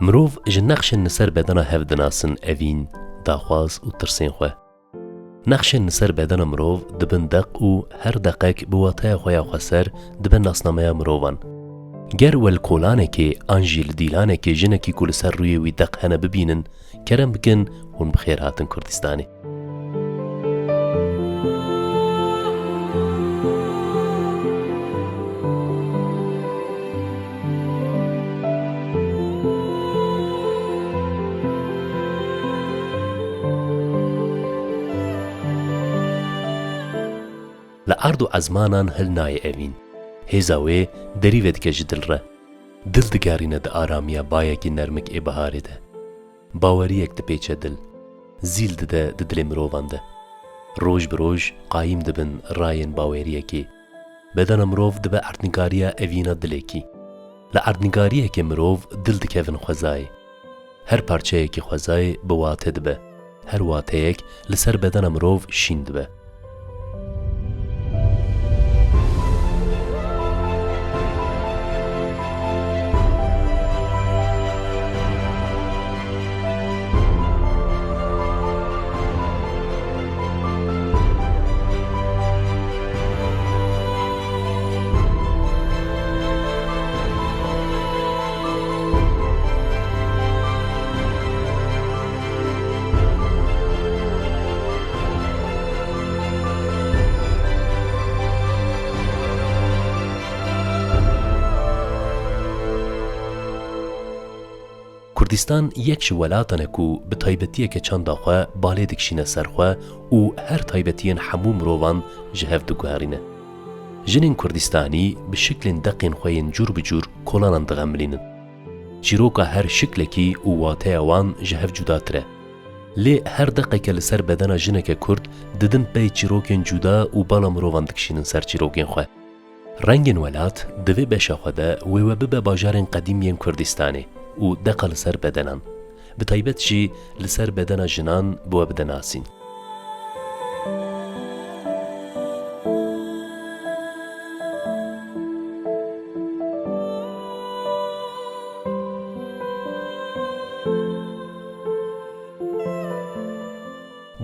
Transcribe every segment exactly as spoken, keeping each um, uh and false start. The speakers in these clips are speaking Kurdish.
Mirov ji nexşên li ser bedena hev dinasin evîn, daxwaz û tirsên xwe. Nexşên li ser bedena mirov dibin deq û her deqek bi wateya xwe ya xweser dibe nasnameya mirovan. Ger we li kolanekê an jî li dîlanekê jinekî ku li ser rûyê wî deq hene bibînin, kerem bikin hûn bi xêr hatin Kurdistanê. Li erd û ezmanan hil nayê evîn. Hêza wê derî vedike ji dil re. Dil digerîne di aramiya bayekî nermik ê biharê de. Baweriyek dipêçe dil. Zîl dide di dilê mirovan de. Roj bi roj qayîm dibin rayên baweriyekê. Bedena mirov dibe erdnîgariya evîna dilekî. Li erdnîgariyekê mirov dil dikevin xwezayê. Her parçeyekî xwezayê bi wate dibe. Her wateyek li ser bedena mirov şîn dibe. Kurdistan yek ji welatan e ku bi taybetiyeke çanda xwe balê dikişîne ser xwe û her taybetiyên hemû mirovan ji hev diguherîne. Jinên Kurdistanî bi şiklên deqên xwe yên cûr bi cûr kolanan dixemilînin. Çîroka her şiklekî û wateya wan ji hev cudatir e. Lê her deqeke li ser bedena jineke Kurd didin pey çîrokên cuda û bala mirovan dikişînin ser çîrokên xwe. Rengên welat di vê beşa xwe de wê we bibe bajarên qedîm yên Kurdistanê û deqa li ser bedenan, bi taybet jî li ser bedena jinan bi we bide nasîn.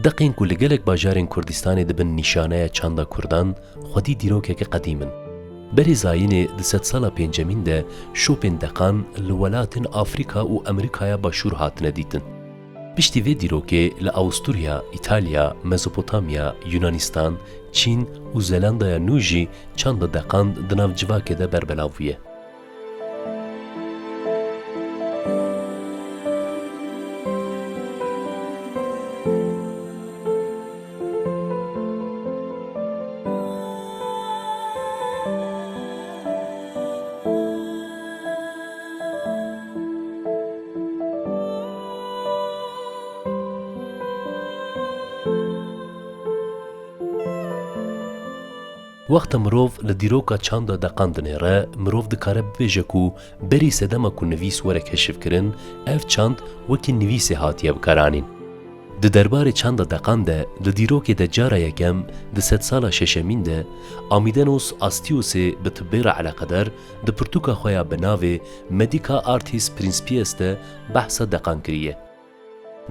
Deqên ku li gelek bajarên Kurdistanê dibin nîşaneya çanda Kurdan, xwedî dîrokeke qedîm in. Berî zayînê di sedsala pêncemîn de şopên deqan li welatên Afrîka û Amerîkaya Başûr hatine dîtin. Piştî vê dîrokê li Awusturya, Îtalya, Mezopotamya, Yunanistan, Çîn û Zelandaya Nû jî çanda deqan di nav civakê de berbelav bûye. Wexta mirov li dîroka çanda deqan dinêre, mirov dikare bibêje ku berî sedema ku nivîs were keşifkirin, ev çand wekî nivîsê hatiye bikaranîn. Di derbarê çanda deqan de, di dîrokê de cara yekem, di sedsala şeşemîn de, Amîdenos Astiosê bi tibbê re eleqedar, di pirtûka xwe ya bi navê Medica Artis Principiis de behsa deqan kiriye.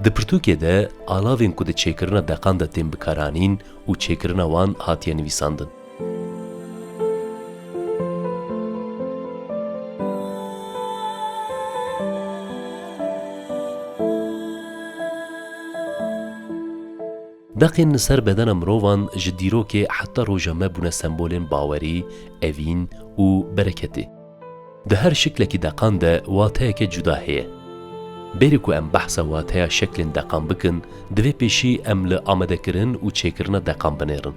Di pirtûkê de alavên ku di çêkirina deqan de tên bikaranîn û çêkirina wan hatiye nivîsandin. Deqên li ser bedena mirovan ji dîrokê heta roja me bûne sembolên bawerî, evîn û bereketê. Di her şiklekî deqan de wateyeke cuda heye. Berî ku em behsa wateya şeklên deqan bikin, divê pêşî em li amadekirin û çêkirina deqan binêrin.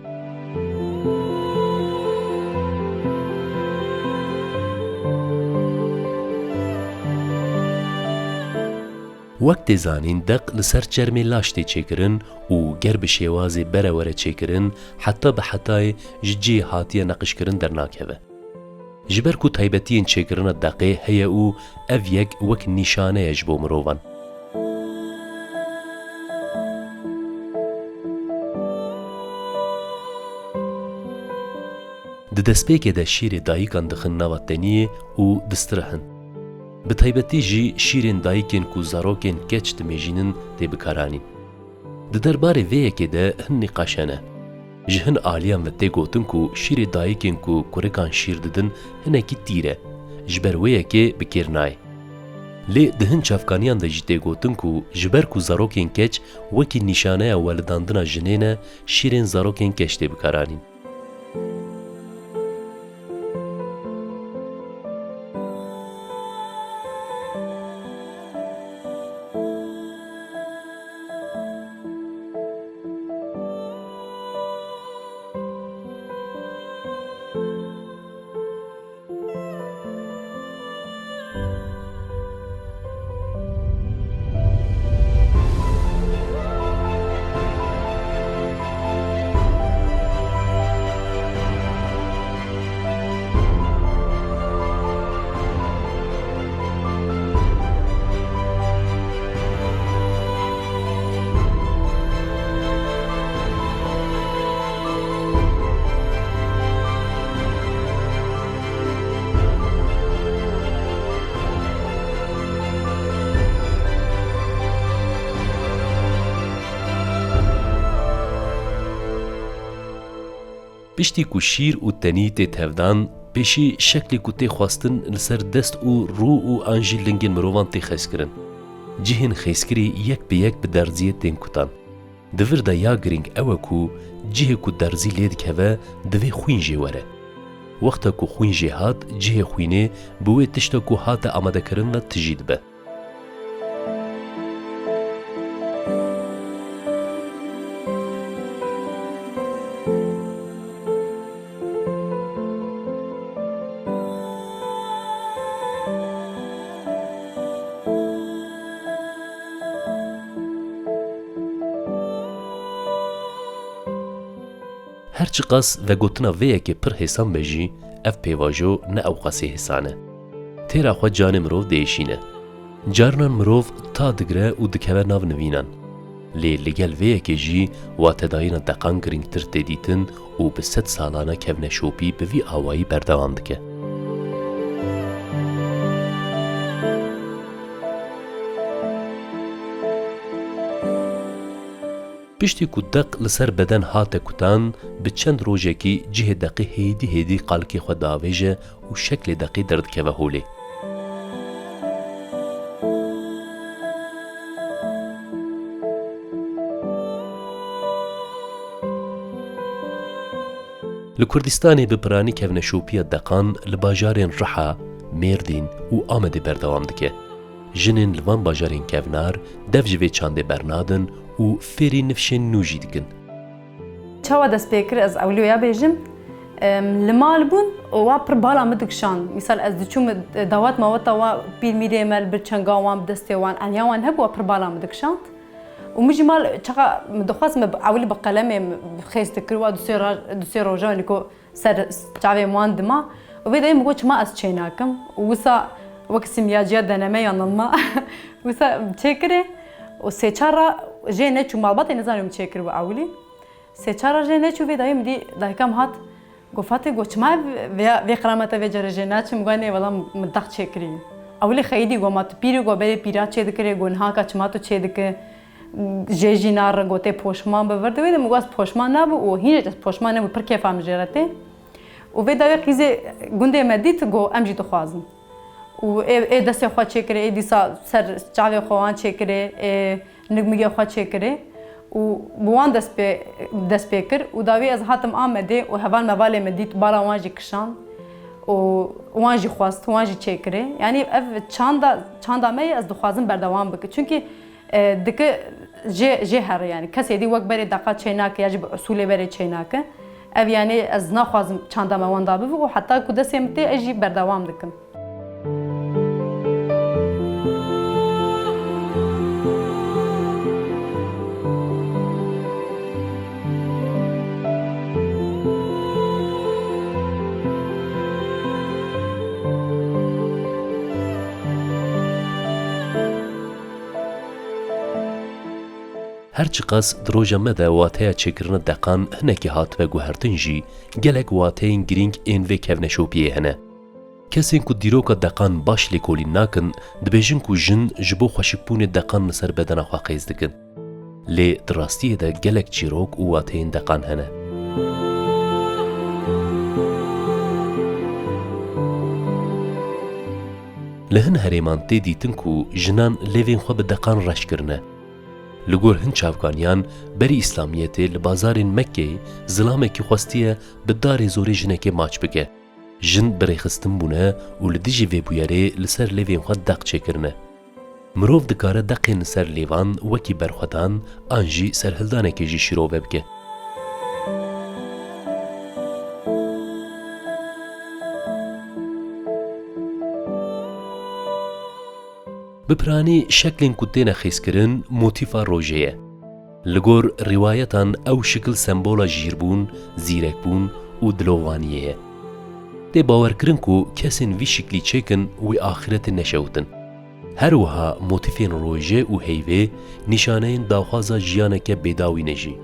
Wek tê zanîn, deq li ser çermê laş tê çêkirin û ger bi şêwazê bere were çêkirin, heta bi hetayê ji cihê hatiye neqişkirin dernakeve. Ji ber ku taybetiyên çêkirina deqê heye û ev yek wek nîşane ye ji bo mirovan. Di destpêkê de şîrê dayikan dixin nava teniyê û distirihin. Bi taybetî jî şîrên dayikên ku zarokên keç dimêjînin tê bikaranîn. Di derbarê vê yekê de hin nîqaş hene. Ji hin aliyan ve tê gotin ku şîrê dayikên ku kurikan şîr didin hinekî tîr e, ji ber wê yekê bi kêr nayê. Lê di hin çavkaniyan de jî tê gotin ku ji ber ku zarokên keç wekî nîşaneya welidandina jinê ne, şîrên zarokên keç tê bikaranîn. Piştî ku şîr û tenî tê tevdan, pêşî şeklê ku tê xwestin li ser dest û rû û an jî lingên mirovan tê xezkirin. Cihên xezkirî yek bi yek bi derziyê tên kutan. Di vir de ya girîng ew e ku cihê ku derzî lê dikeve, divê xwîn jê were. Wexta ku xwîn jê hat, cihê xwînê bi wê tişta ku hate amadekirin ve tijî dibe. Her çiqas vegotina vê yekê pir hêsan be jî, ev pêvajo ne ewqasî hêsan e. Têra xwe canê mirov diêşîne. Carinan mirov ta digire û dikeve nav nivînan. Lê li gel vê yekê jî watedayîna deqan girîngtir tê dîtin û bi sed salane kevneşopî bi vî awayî berdewam dike. Piştî ku deq li ser beden hate kutan, bi çend rojekî cihê deqê hêdî hêdî qalikê xwe diavêje û şeklê deqê derdikeve holê. Li Kurdistanê bi piranî kevneşopiya deqan li bajarên Riha, Mêrdîn û Amedê berdewam dike. Jinên li van bajarên kevnar dev ji vê çandê bernadin û fêrî nifşên nû jî dikin. Çawa dest pê kir, ez ewlî wêya bêjim. Em, li mal bûn û wa pir bala min dikişand. Mîsal ez diçûm, e, dawet maweta wa pîr mîrê me li bir çenga wan, bi destê wan, eniya wan hebû, wa pir bala min dikişand. Û min jî mal çaqa min dixwest, min ewlî bi qelemê min xêz dikir, wa du sê ra-, du sê roja nîko ser çavê wan dima. Û vê dayê min got, çima ez çênakim? Û wisa wek simyaciya deneme yanılma. Wisa çêkirê û sê çar ra jê neçû, malbatê nizanim çêkir bi ewilî. Sê çar ra jê neçû, vê dayê min dî, dayika min hat, got, Fatê, got, çima vê, vê, vê qrameta vê carê jê naçim? Got, nê, wela min deq çêkirî. Ewilî xeyidî got, ma tu pîrî, got, berê pîra çêdikirê, got, nihaka çima tu çêdike? Jê jî nare, gotê poşman bi vir de wê de min got ez poşman nabû û hîn jî ez poşman nebû, pir kêfa min jê re tê. Û vê dawê qîzê gundê me dît, got em jî dixwazin. Û ê, ê destê xwe çêkirê, ê dîsa ser çavê xwe wan çêkirê, ê nigmigê xwe çêkirê û bi wan dest pê, dest pê kir û dawî ez hatim Amedê û heval mevalê me dît, bala wan jî kişand û wan jî xwest, wan jî çêkirê. Yanî ev çanda, çanda me ye, ez dixwazim berdewam bike. Çunkî E, dike jê, jê here, yanî kesê dî wek berê deqa çênake ya jî bi usulê berê çênake. Ev, yanî ez naxwazim çanda me wenda bibe û heta ku destê min tê ez jî berdewam dikim. Her çiqas di roja me de wateya çêkirina deqan hinekî hatibe guhertin jî, gelek wateyên girîng ên vê kevneşopiyê hene. Kesên ku dîroka deqan baş lêkolîn nakin, dibêjin ku jin ji bo xweşikbûnê deqan li ser bedena xwe qêz dikin. Lê di rastiyê de gelek çîrok û wateyên deqan hene. Li hin herêman tê dîtin ku jinan lêvên xwe bi deqan reş kirine. Li gor hin çavkaniyan, berî Îslamiyetê li bazarên Mekkeyê zilamekî xwestiye bi darê zorê jinekê maç bike. Jin bi rêxistin bûne û li dijî vê bûyerê li ser lêvên xwe deq çêkirine. Mirov dikare deqên li ser lêvan wekî berxwedan an jî serhildanekê jî şîrove bike. Bi piranî şeklên ku têne xêzkirin motîfa rojê ye. Li gor rîwayetan ew şikil sembola jîrbûn, zîrekbûn û dilovaniyê ye. Tê bawerkirin ku kesên vî şiklî çêkin wê axîretê neşewtin. Her wiha motîfên rojê û heyvê nîşaneyên daxwaza jiyaneke bêdawî ne jî.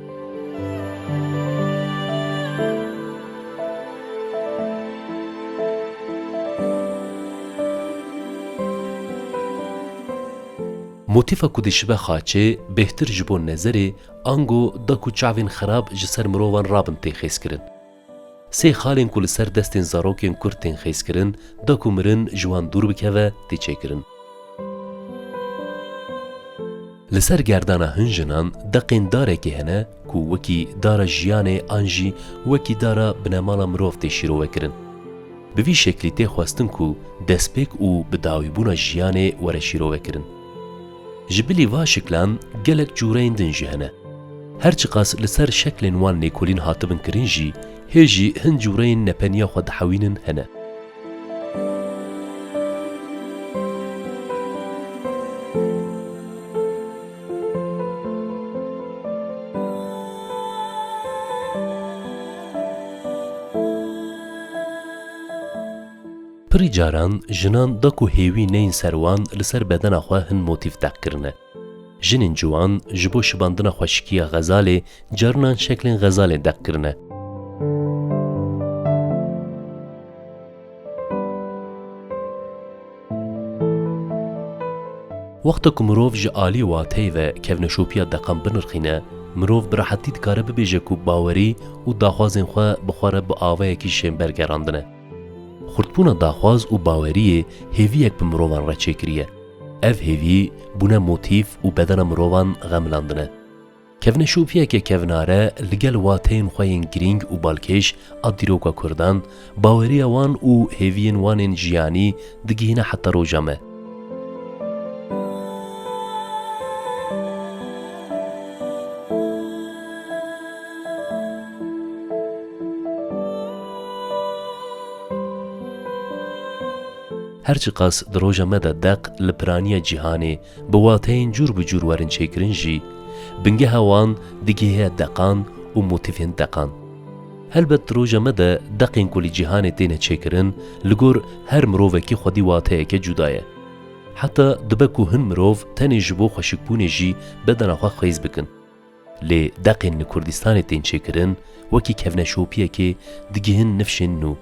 Motîfa ku dişibe xaçê bêhtir ji bo nezerê, ango da ku çavên xerab ji ser mirovan rabin tê xêzkirin. Sê xalên ku li ser destên zarokên kurd tên xêzkirin, da ku mirin ji wan dûr bikeve, tê çêkirin. Li ser gerdana hin jinan deqên darekê hene ku wekî dara jiyanê an jî wekî dara binemala mirov tê şîrovekirin. Bi vî şeklî tê xwestin ku destpêk û bidawîbûna jiyanê were şîrovekirin. Ji bilî va şiklan gelek cûreyên din jî hene. Her çiqas li ser şeklên wan lêkolîn hatibin kirin jî, hê jî hin cûreyên nepeniya xwe dihewînin hene. Pirî caran jinan da ku hêvî neyên ser wan li ser bedena xwe hin motîf deq kirine. Jinên ciwan ji bo şibandina xweşikiya xezalê carinan şeklên xezalê deq kirine. Wexta ku mirov ji alî wateyê ve kevneşopiya deqan binirxîne, mirov bi rehetî dikare bibêje ku bawerî û daxwazên xwe bi xwe re bi avayekî şênber gerandine. Xurtbûna daxwaz û baweriyê hêviyek bi mirovan re çêkiriye. Ev hêvî bûne motîf û bedena mirovan xemilandine. Kevneşopiyeke kevnare li gel wateyên xwe yên girîng û balkêş a dîroka kurdan, baweriya wan û hêviyên wan ên jiyanî digihîne heta roja me. Her çiqas di roja me de deq li piraniya cîhanê bi wateyên cûr bi cûr werin çêkirin jî, bingeha wan digihê deqan û motîfên deqan. Helbet di roja me de deqên ku li cîhanê têne çêkirin, li gor her mirovekî xwedî wateyeke cuda ye. Heta dibe ku hin mirov tenê ji bo xweşikbûnê jî bedena xwe xêz bikin. Lê deqên li Kurdistanê tên çêkirin, wekî kevneşopiyekê digihin nifşên nû.